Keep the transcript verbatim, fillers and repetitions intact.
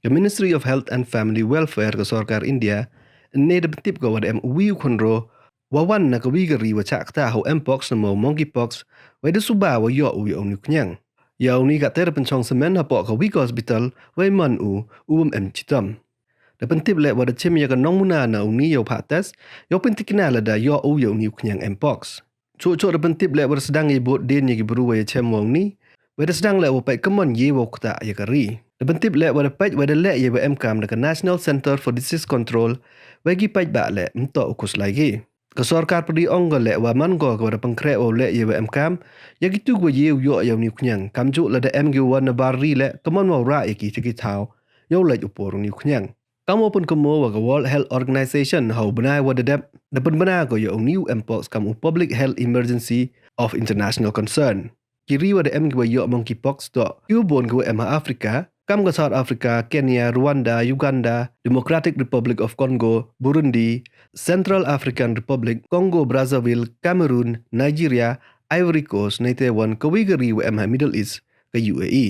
Ka Ministry of Health and Family Welfare ka sorkar India, ynne da pyntip ko wa da em uwi u khynroo wa wan na kawi ka ri wa chah ktah ha u mpox namo monkeypox, wei da suba wa yoh u ya uni u khñiang. Ya uni katte da pynchong samen hapoh kawi ka hospital, wei man u, u wym em chitom. Da pyntip leh wa da chim ya ka nongmuna na uni ya u phah test, yow pyntikna lada yoh u ya uni u khñiang mpox. Chooh chooh da pyntip leh wa da sdang ya i bood dien ya ki bru wa ya chem wa uni, wei da sdang leh wa peit kammon ye wow ktah ya ka ri. Da pyntip leh wa da peit wei da leh ya wa emkaam da ka National Centre for Disease Control, wei ki paidbah leh ymtoh u khuslai ki. Ka sorkar pyrdi ong ko leh wa man ko ka wa da pynkhreh wow leh ya wa emkaam ya kitu ki wa ye u yoh ya uni u khñiang, kamjooh lada em ki wa wan na bar ri leh kammon wow rah ya ki cha ki thaw yow lait u por uni u khñiang. Kam wow pynkynmoo wa ka World Health Organization ha u bnai wa da dep da pynbna ko ya uni u mpox kam u Public Health Emergency of International Concern. Ki ri wa da em ki wa yoh monkeypox toh ki wa boon ki wa em ha Africa, kam ka South Africa, Kenya, Rwanda, Uganda, Democratic Republic of Congo, Burundi, Central African Republic, Congo Brazzaville, Cameroon, Nigeria, Ivory Coast, neite wan kawi ka ri wa em ha Middle East, ka U A E.